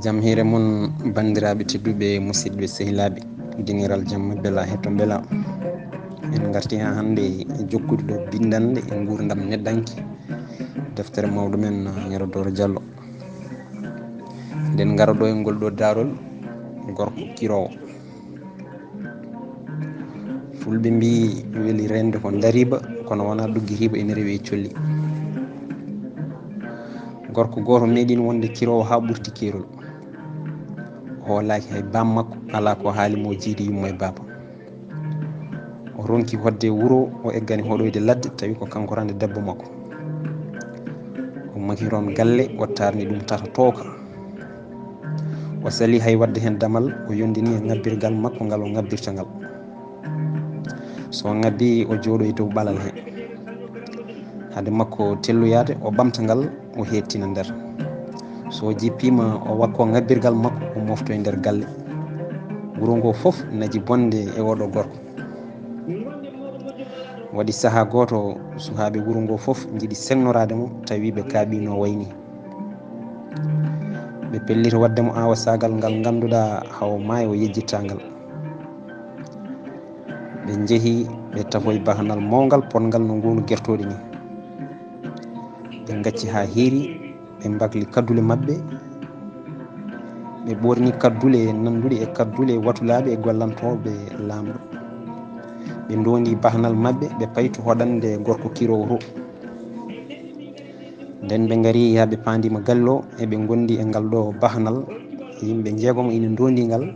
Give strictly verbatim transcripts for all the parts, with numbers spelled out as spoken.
Jam hiire mon, banndiraaɓe tedduɓe, musidɓe, sehilaaɓe, diniral jam, bela hetto bela. En ngarti haa hannde e jokkude ɗo binndannde e nguurndam neɗɗanke, deftere mawɗo men, Yero Dooro Jallo. Nden ngara ɗo e ngol ɗo daarol, gorko kiroowo. Fulɓe mbii, weli reende ko ndariiba, kono wonaa ɗoggitiiba, ene rewi e colli. Gorko gooto meeɗiino wonde kiroowo haa ɓurti keerol. O hoolaaki hay baam makko, alaa ko haali mo jiidi yumma e baaba. O ronki hoɗde wuro, o eggani hoɗoyde ladde, tawi ko kanko tan e debbo makko. O mahi toon galle, o taarni ɗum tata tooka. O sali hay waɗde heen damal, o yondini e ŋabbirgal makko ngal o ŋabbirta ngal. So o ŋabbi, o jooɗo e dow ɓalal he. Hade makko telloyaade, o ɓamta ngal, o heettina nder. So o jippiima, o wakko ŋabbirgal makko, o mofto e nder galle. Wuro ngo fof naji bonde e oɗo gorko. Waɗi sahaa gooto, suhaaɓe wuro ngo fof njiɗi seŋnoraade mo, tawi ɓe kaaɓiino wayni. Ɓe pelliti waɗde mo aawasaagal ngal ngannduɗaa hawo maayo yejjittaa ngal. Ɓe njehi, ɓe tafoyi bahanal mawngal, potngal no nguunu gertooɗi ni. Ɓe ngacci haa hiiri, ɓe mbakli kaddule maɓɓe, ɓe ɓorni kaddule nannduɗe e kaddule watulaaɓe e gollantooɓe laamɗo. Ɓe ndoondi bahanal maɓɓe, ɓe payi to hoɗande gorko kiroowo to. Nden ɓe ngari haa ɓe paandiima galle o, eɓe ngondi e ngal ɗo bahanal. Yimɓe njeegom ina ndoondi ngal,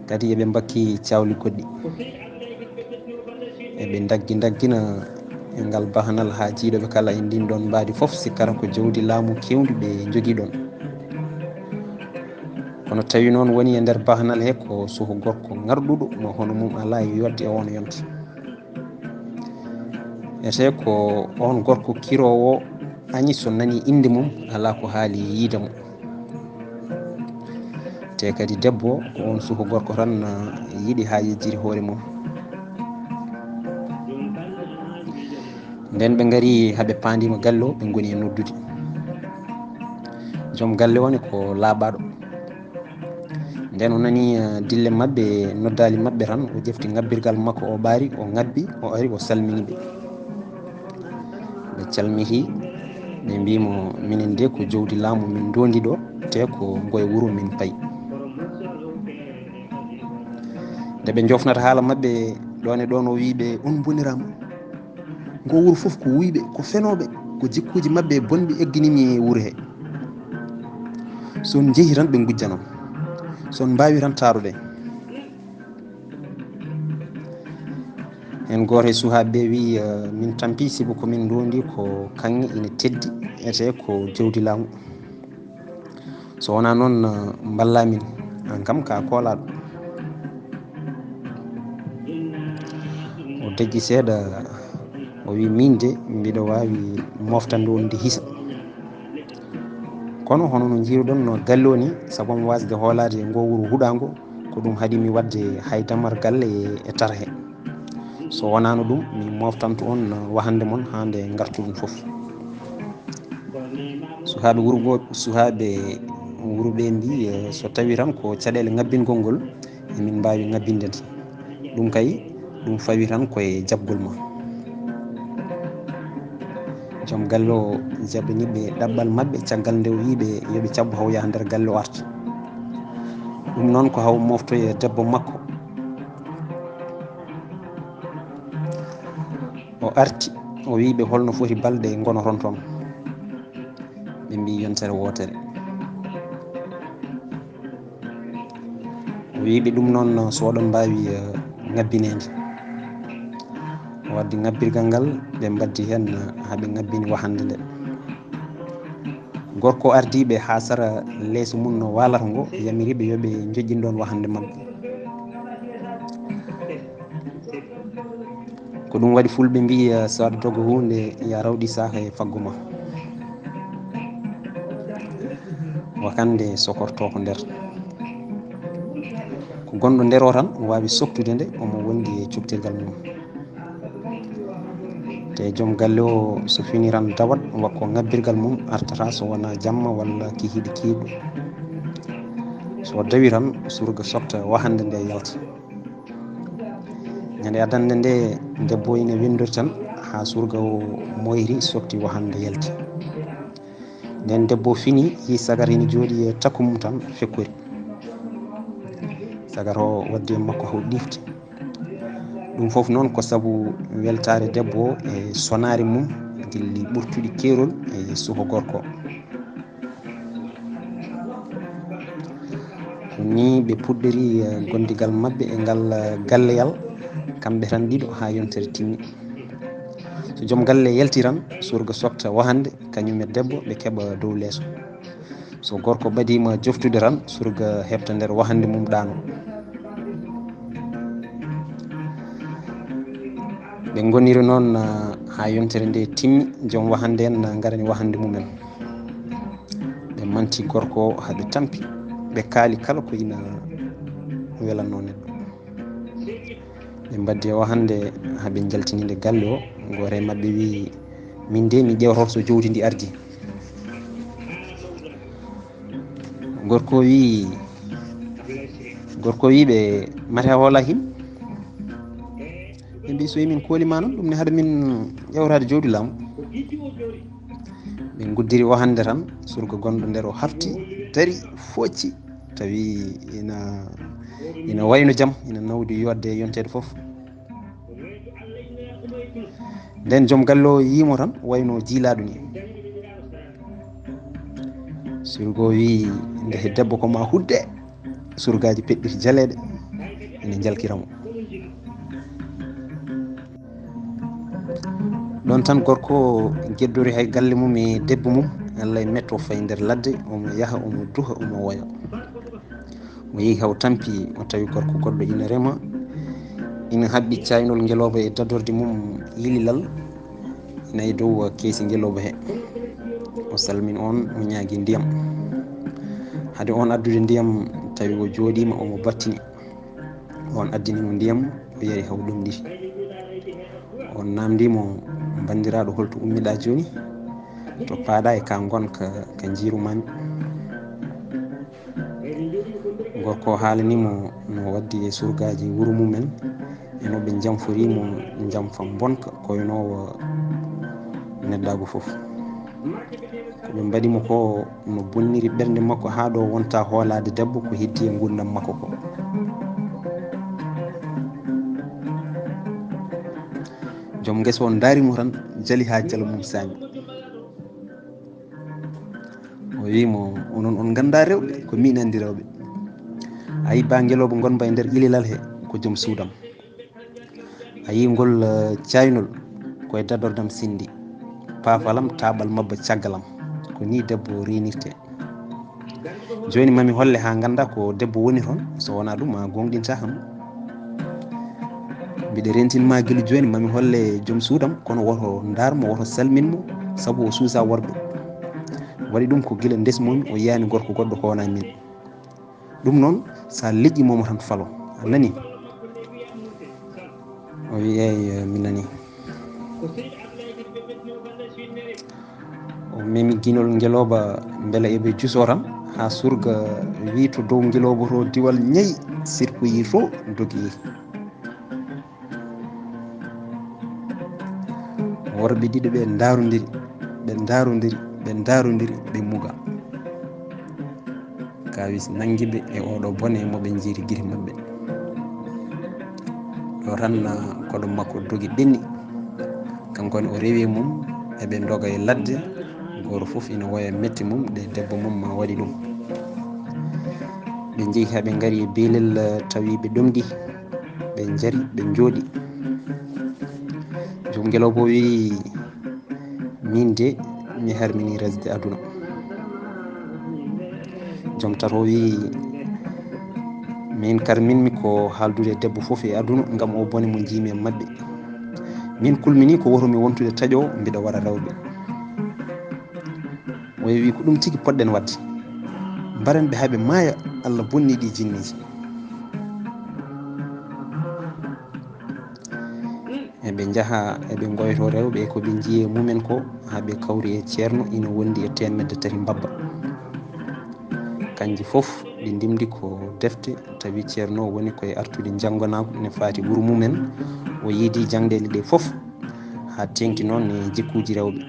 kadi eɓe mbakki caawli goɗɗi. Eɓe ndaggi ndaggina e ngal bahanal haa jiiɗooɓe kala e ndin ɗon mbaadi fof sikkata ko jawdi laamu keewndi ɓe njogii ɗon. Kono tawi noon woni e nder bahanal he ko suho gorko ŋarɗuɗo mo hono mum alaa e yodde e oon yonta. Etee ko oon gorko kiroowo añi so nani innde mum, alaa ko haali yiide mo. Te kadi debbo ko oon suho gorko tan, ah, yiɗi haa yejjiri hoore mum. Nden ɓe ngari haa ɓe paandiima galle o, ɓe ngoni e noddude. Joom galle o ne ko laaɓaaɗo. Nden o nani, eh, dille maɓɓe, noddaali maɓɓe tan, o ƴefti ŋabbirgal makko, o ɓaari, o ŋabbi, o ari, o salmini ɓe. Ɓe calmiti, ɓe mbii mo, "Minen de ko jawdi laamu min ndoondi ɗo, te ko ngo e wuro min payi." Nde ɓe njofnata haala maɓɓe, ɗoon e ɗoon o wii ɓe, "On mboniraama." Ngo wuro fof ko wuyɓe, ko fenooɓe, ko jikkuuji maɓɓe bonɓe egginimi e wuro he. So on njehi tan ɓe ngujjano. So on mbaawi tan taaroɗen. Heen gooto e suhaaɓe ɓe wiyi, eh, "Min tampi, sibu ko min ndoondi ko kaŋŋe ina teddi, etee ko jawdi laamu." So wonaa noon, eh, mballaa min, aan kam ko a koolaaɗo. O deƴƴi seeɗa, o wii, "Miin de, mbiɗo waawi moftande on nde hisa. Kono hono no njiiruɗon no galle o ni, sabu am waasde hoolaade e ngoo wuro huɗaango, ko ɗum haɗi mi waɗde hay damar galle e, e tarhe. So wonaano ɗum, mi moftanto on wahande mon haa nde ngartuɗon fof." Suhaaɓe wuro ngo, suhaaɓe wuro ɓe mbii, eh, "So tawi tan ko caɗeele ngabbingol ngol, emin mbaawi ngabbinde nde. Ɗum kay, ɗum fawi tan ko e jaɓgol ma." Joom galle o jaɓani ɓe ɗaɓɓal maɓɓe, caggal nde o wii ɓe yo ɓe caɓɓu haw yaha nder galle o arta. Ɗum noon ko haw moftoye debbo makko. O arti, o wii ɓe, "Holno foti balɗe ngonoton toon?" Ɓe mbii, "Yontere wootere." O wii ɓe, "Ɗum noon, so oɗon mbaawi, eh, ngabbineede." O waddi ngabbirgal ngal, ɓe mbaddi heen, eh, haa ɓe ngabbini wahande nde. Gorko ardiiɓe haa sara leeso mum no waalata ngo, yamiri ɓe yo ɓe njoƴƴin ɗoon wahande maɓɓe. Ko ɗum waɗi fulɓe mbii, eh, "So aɗa doga huunde, ya rawɗi saaka e faggu ma." Wakande sokorto ko nder. Ko gonɗo nder o tan waawi soktude nde, omo wondi e cuktirgal mum. Te joom galle o, so fini tan dawat, wakko ngabbirgal mum, artata so wonaa jamma walla kihiiɗe kiiɗo. So dawi tan, surga sokta wahande nde yalta. Ñande adannde nde, debbo ina winndori tan haa surga o moyri, sokti wahande yalti. Nden debbo fini, yi sagar ina jooɗi e takko mum tan fekkori. Sagar o waddi e makko haw ɗifti. Ɗum fof noon ko sabu weltaare debbo o e sonaari mum, gilli ɓurtuɗi keerol e suho gorko. Ko nii ɓe puɗɗori, eh, gondigal maɓɓe e ngal, eh, galleyal, kamɓe tan ɗiɗo haa yontere timmi. So joom galle yalti tan, surga sokta wahande, kañum e debbo, ɓe keɓa dow leeso. So gorko ɓadiima joftude tan, surga heɓta nder wahande mum ɗaano. Ɓe ngoniri noon, ah, haa yontere nde timmi, joom wahande en, ah, ngarani wahande mumen. Ɓe manti gorko o haa ɓe tampi, ɓe kaali kala ko ina welanno neɗɗo. Ɓe mbaddi e wahande haa ɓe njaltini nde galle o. Gooto e maɓɓe wii, "Min de mi ƴeewtoto so jowdi ndi ardi." Gorko wii, gorko wii ɓe, "Mate a hoolaa him?" Ɓe mbii, "So min kooli ma noon, ɗum ne haɗa min ƴeewtaade jowdi laamu." Ɓe nguddiri wahande tan, surga gonɗo nder o hafti, dari, focci, tawi ina, ina wayno jam, ina nawdi yodde e yonteede fof. Nden joom galle o yii mo tan, wayno jiilaaɗo ni. Surga o wii, "Nde he debbo ko ma hudde." Surgaaji peɗɗiti jaleeɗe, ina njalkira mo. Ɗoon tan gorko o geddori hay galle mum e debbo mum, Allah e metto fayi nder ladde, omo yaha, omo duha, omo woya. O yehi haw tampi, o tawi gorko goɗɗo ina rema, ina haɓɓi caaynol ngelooba e dadorde mum yililal, ina e dow keesi ngelooba he. O salmini oon, o ñaagi ndiyam. Hade oon addude ndiyam, tawi o jooɗiima, omo battini. Oon addani mo ndiyam, o yari haw ɗomɗiti. Oon naamndii mo, "Banndiraaɗo, holto ummiɗaa jooni? To paaɗaa e ka ngonka, ka njiirumaami." Gorko o haalani mo no waddi e surgaaji wuro mumen, e no ɓe njamfori mo njamfa mbonka, koynoowo neɗɗaagu fof. Ko ɓe mbaɗi mo ko no bonniri ɓernde makko, haa ɗo wonta hoolaade debbo ko heddi e nguurndam makko ko. Joom ngesa o ndaari mo tan, jali haa jalo mum saami. O wii mo, "Onon on nganndaa rewɓe, ko miin anndi rewɓe. A yii ba ngelooba ngonba e nder ililal he, ko joom suudam. A yii ngol, eh, caaynol, ko e dadordam sinndi. Paafalam, taaɓal mabba caggalam. Ko nii debbo reenirtee. Jooni mami holle haa ngannda ko debbo woni toon, so wonaa ɗum a gooŋɗintaa kam. Mbiɗa reentin ma gila jooni, mami holle joom suudam, kono woto ndaar mo, woto salmin mo, sabu o suusaa worɓe. Waɗi ɗum ko gila ndesmomi, o yiyaani gorko goɗɗo ko wonaa min. Ɗum noon, so a leƴƴi mo tan falo. A nani?" O wi, "Eey, mi nani." O memi ginol ngelooba mbela eɓe jusoo tan, haa surga wi to dow ngelooba to, diwal ñayi, sirkoyi to, dogi. Worɓe ɗiɗo ɓe ndaarondiri, ɓe ndaarondiri, ɓe ndaarondiri, ɓe muga. Kaawis nanngi ɓe e ooɗo bone mo ɓe njiiri gite maɓɓe. Ɗo tan, ah, koɗo makko dogi ɓenni. Kanko ne o rewi e mum, eɓe ndoga e ladde. Gooto fof ina woya metti mum, ɗe debbo mum ma waɗi ɗum. Ɓe njehi haa ɓe ngari e beelel, ah, tawi ɓe ɗomɗi. Ɓe njari, ɓe njooɗi. Joom ngelooba o wi, "Min de, mi harmini resde aduna." Joom tato wi, "Min karminmi ko haaldude e debbo fof e aduna, ngam o bone mo njiimi e maɓɓe. Min kulmini ko woto mi wontude taƴoowo, mbiɗa wara rewɓe." O wi, "Ko ɗum tigi poɗɗen waɗde. Mbaren ɓe haa ɓe maaya, Allah bonni ɗi jinniiji." Eɓe njaha, eɓe ngoyto rewɓe e ko ɓe njiyi e mumen ko, haa ɓe kawri e ceerno ina wondi e teemedde tati mbabba. Kanji fof ɗi ndimdi ko defte, tawi Ceerno woni koye artude njannganaagu ne faati wuro mumen. O yiidi jaŋdeele ɗe fof, haa teeŋti noon e jikkuuji rewɓe.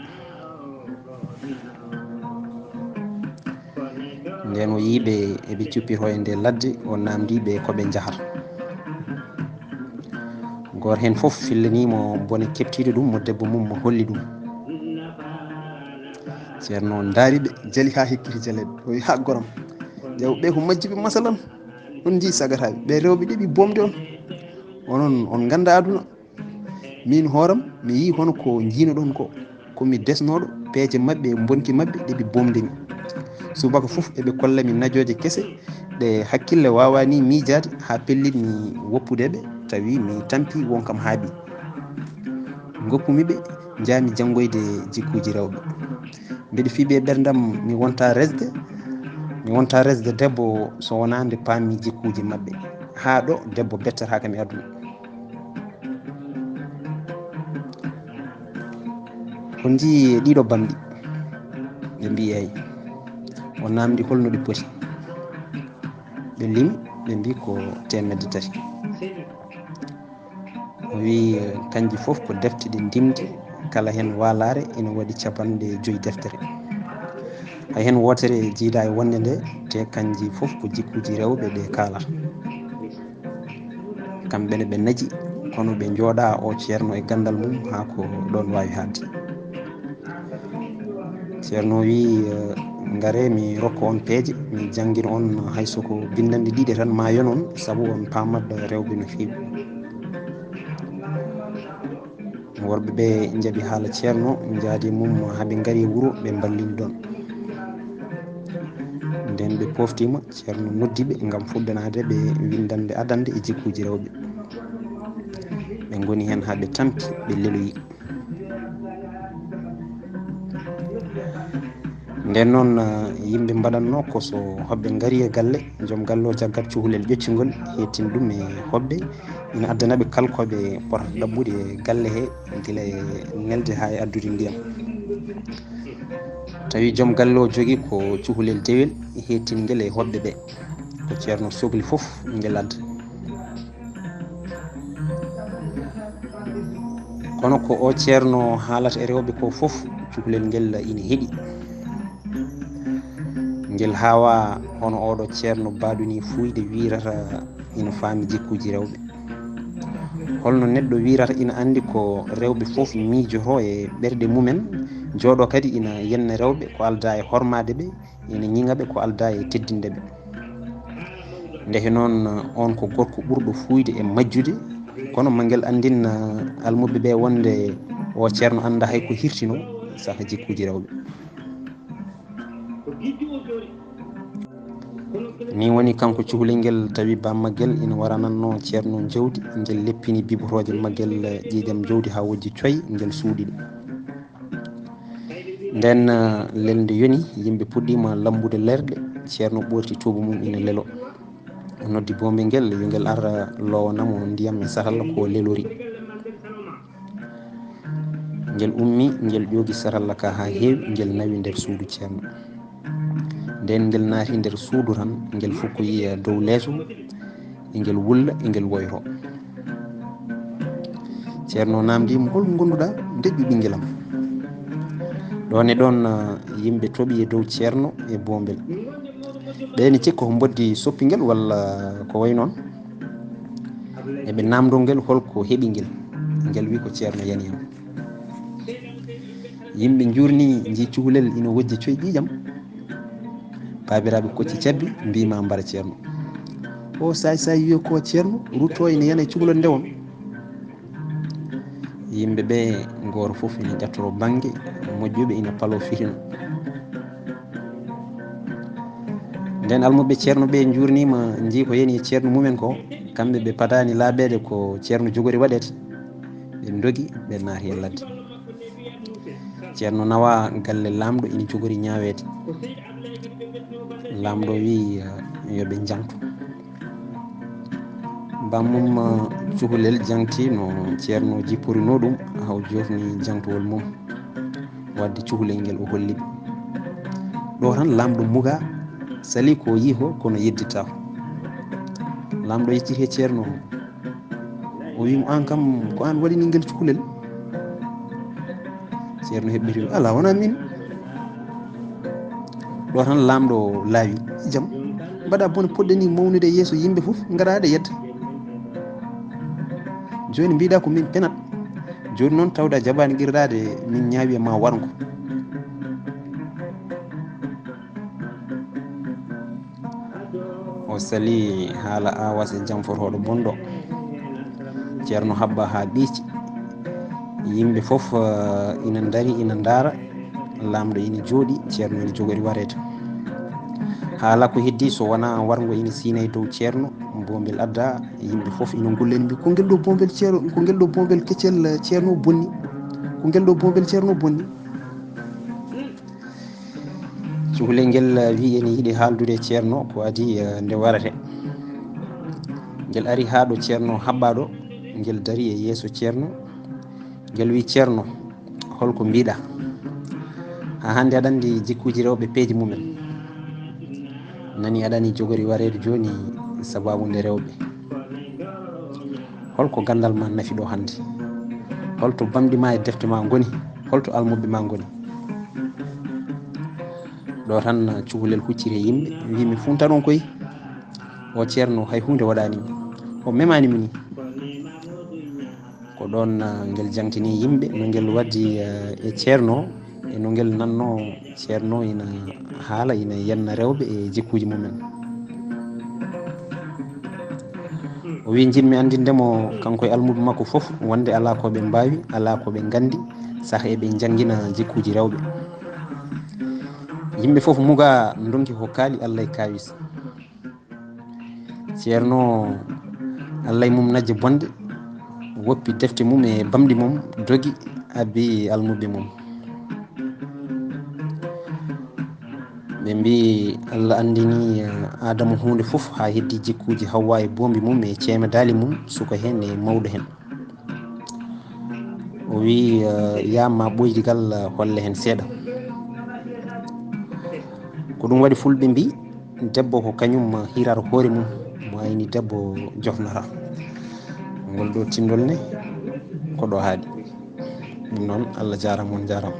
Ndeen o yii ɓe eɓe cuppiroo e nde ladde, o naamndii ɓe ko ɓe njahata. Gooto heen fof fillanii mo bone keɓtiiɗo ɗum, mo debbo mum mo holli ɗum. Ceerno ndaari ɓe, jali haa hekkiti jaleeɗe. O wiyi, "Haa goram, ƴeew ɓe ko majjuɓe masalan. On njii sagataaɓe, ɓe rewɓe ɗiɗi boomde on. Onon, on nganndaa aduna. Miin hooram, mi yii hono ko njiinoɗon ko. Ko mi desnooɗo peeje maɓɓe e mbonki maɓɓe ɗe ɓe boomde mi. Subaka fof eɓe kolla mi najooje kese ɗe hakkille waawaani miijaade haa pellit mi woppude ɓe, tawi mi tampi won kam haaɓi. Ngoppumi ɓe, njaami janngoyde jikkuuji rewɓe. Mbeɗa fii ɓe ɓerndam mi wonta resde, mi wonta resde debbo so wonaa nde paammi jikkuuji maɓɓe. Haa ɗo debbo bettataaka mi aduna." On njii ɗiɗo bamɗi? Ɓe mbii, "Eey." O naamndi, "Holno ɗi poti?" Ɓe limi, ɓe mbii, "Ko teemedde tati." O wii, "Kanji fof ko defte ɗe ndimdi, kala heen waalaare ina waɗi capanɗe joyi deftere. Hay heen wootere jiidaa e wonde nde, te kanji fof ko jikkuuji rewɓe ɗe kaalata." Kamɓe ne ɓe naji, kono ɓe njooɗaa o Ceerno e ganndal mum haa ko ɗoon waawi haaɗde. Ceerno wii, "Eh, ngaree mi rokka on peeje, mi janngina on hay so ko binndanɗe ɗiɗi tan maa yon on, sabu on paamat rewɓe no feewi." Worɓe ɓe njaɓi haala Ceerno, njaadi mum haa ɓe ngari e wuro, ɓe mballini ɗoon. Ndeen ɓe pooftiima, Ceerno noddi ɓe ngam fuɗɗanaade ɓe winndande adannde e jikkuuji rewɓe. Ɓe ngoni heen haa ɓe tampi, ɓe leloyi. Ndeen noon, eh, yimɓe mbaɗatnoo ko so hoɓɓe ngarii e galle, joom galle o jaggat cukalel ƴoccungol, heettin ɗum e hoɓɓe, ina addana ɓe kala ko ɓe potata ɗaɓɓude e galle he, gila e nelde haa e addude ndiyam. Tawi joom galle o jogii ko cukalel dewel, heettingel e hoɓɓe ɓe. Ko Ceerno sokli fof, ngel adda. Kono ko o Ceerno haalata e rewɓe ko fof, cukalel ngel ina heɗi. Ngel haawaa hono oɗo Ceerno baaɗo ni fuuyde wiirata ina faami jikkuuji rewɓe. Holno neɗɗo wiirata ina anndi ko rewɓe fof miijotoo e ɓerɗe mumen, jooɗoo kadi ina yenna rewɓe ko aldaa e hormaade ɓe, ina ñiŋa ɓe ko aldaa e teddinde ɓe. Ndeke noon, on ko gorko ɓurɗo fuuyde e majjude, kono ma ngel anndin, eh, almuɓɓe ɓe wonde o Ceerno anndaa hay ko hirtinoo saka jikkuuji rewɓe. Ni woni kanko cukalel ngel tawi bammaggel ina waranatnoo Ceerno jawdi, ngel leppini bibotooje maggel, eh, ƴiiƴam jawdi haa wojji coy, ngel suuɗi ɗe. Ndeen, eh, lelnde yoni, yimɓe puɗɗiima lambude lerɗe, Ceerno ɓoorti toobo mum ina lelo. O noddi boombe ngel, yo ngel ar lowana mo ndiyam e satalla ko lelori. Ngel ummi, ngel ƴoogi satalla ka haa heewi, ngel nawi nder suudu Ceerno. Ndeen ngel naati nder suudu tan, ngel fukkoyi e dow leeso, e ngel wulla, e ngel woyro. Ceerno naamndii mo, "Hol ngonduɗaa?" "Deƴƴu ɓinngel am." Ɗoon e ɗoon, ah, yimɓe toɓi e dow Ceerno e boombel. Ɓe ene cikka ko mboddi soppi ngel walla ko wayi noon. Eɓe naamndoo ngel hol ko heɓi ngel. Ngel wi ko Ceerno yani am. Yimɓe njuurnii, njii cukalel ina wojja coy ƴiiƴam. Baabiraaɓe kocci cabbi, mbii ma mbara Ceerno. O saay saay wiyo ko Ceerno, ruttoo ina yana e cukalel ndewon. Yimɓe ɓe, gooto fof ina ƴattoro bannge, moƴƴuɓe ina paloo fitino. Ndeen almuɓɓe Ceerno ɓe njuurniima, njii ko yani e Ceerno mumen ko, kamɓe ɓe padaani laaɓeede ko Ceerno jogori waɗeede. Ɓe ndogi, ɓe naati e ladde. Ceerno nawa galle laamɗo ina jogori ñaaweede. Laamɗo wi, eh, yo ɓe njaŋtu. Bammum, eh, cukalel jaŋti no Ceerno jipporinoo ɗum, haa o joofni jaŋtowol mum. Waɗde cukalel ngel o holli ɓe. Ɗo tan laamɗo muga, Sali ko yiho kono yeddittaako. Laamɗo yecciti he ceerno o. O wiimo, "Aan kam, ko aan waɗani ngel cukalel?" Ceerno heɓɓiti, "Alaa, wonaa miin." Ɗo tan laamɗo laawi, "Jam, mbaɗa bone poɗɗe ni mawnude e yeeso yimɓe fof, ngara aɗa yedda. Jooni mbiɗa ko min penat. Jooni noon tawde a jaɓaani qirdaade, min ñaawi e ma warngo." O sali haala Awas e Jamforooɗo bonɗo. Ceerno haɓɓa haa ɓiici. Yimɓe fof, eh, ina ndari, ina ndaara. Laamɗo ina jooɗi, ceerno ina jogori wareede. Haala ko heddi so wonaa warngo ina siina e dow ceerno, boombel adda, yimɓe fof ina ngulleni mbi, "Ko ngel ɗo boombel ceerno, ko ngel ɗo boombel keccel, eh, ceerno bonni. Ko ngel ɗo boombel ceerno bonni." Cukalel ngel, eh, wi ene yiɗi haaldude e ceerno ko adii, eh, nde warate. Ngel ari haa ɗo ceerno haɓɓa ɗo, ngel dari e yeeso ceerno. Ngel wi, "Ceerno, holko mbiɗa? Haa hannde aɗa anndi jikkuuji rewɓe peeje mumen. Nani aɗa anndi jogori wareede jooni sababu nde rewɓe. Holko ganndal ma nafi ɗo hannde? Holto bamɗi ma e defte ma ngoni? Holto almuɓɓe ma ngoni?" Ɗo tan cukalel hucciri e yimɓe, wi, "Mi fuuntan on koy. O ceerno hay huunde waɗaani mi. O memaani mi ni." Ko ɗoon, ah, ngel jangtini yimɓe no ngel waɗdi, ah, e ceerno, e no ngel nanno ceerno ina haala, ina yenna rewɓe e jikkuuji mumen. O wi, "Njiɗmi anndinde mo kanko e almuɓe makko fof wonde alaa ko ɓe mbaawi, alaa ko ɓe nganndi, saka eɓe njangina jikkuuji rewɓe." Yimɓe fof muga ndonki ko kaali Allah e kaawis. Ceerno Allah e mum najje bonɗe, woppi defte mum e bamɗi mum, dogi, abbi almuɓɓe mum. Ɓe mbi, "Allah anndini, eh, Aadama huunde fof haa heddi jikkuuji Hawwa e boombi mum e ceemadaali mum, suka heen e mawɗo heen." O wi, eh, "Yaa ma ɓoydigal, eh, holle heen seeɗa." Ko ɗum waɗi fulɓe mbi, "Debbo ko kañum hirata hoore mum, mo ayni debbo jofnata." Ngol ɗo tinndol ne, ko ɗo haaɗi. Ɗum noon, Allah jaaraama, on jaaraama.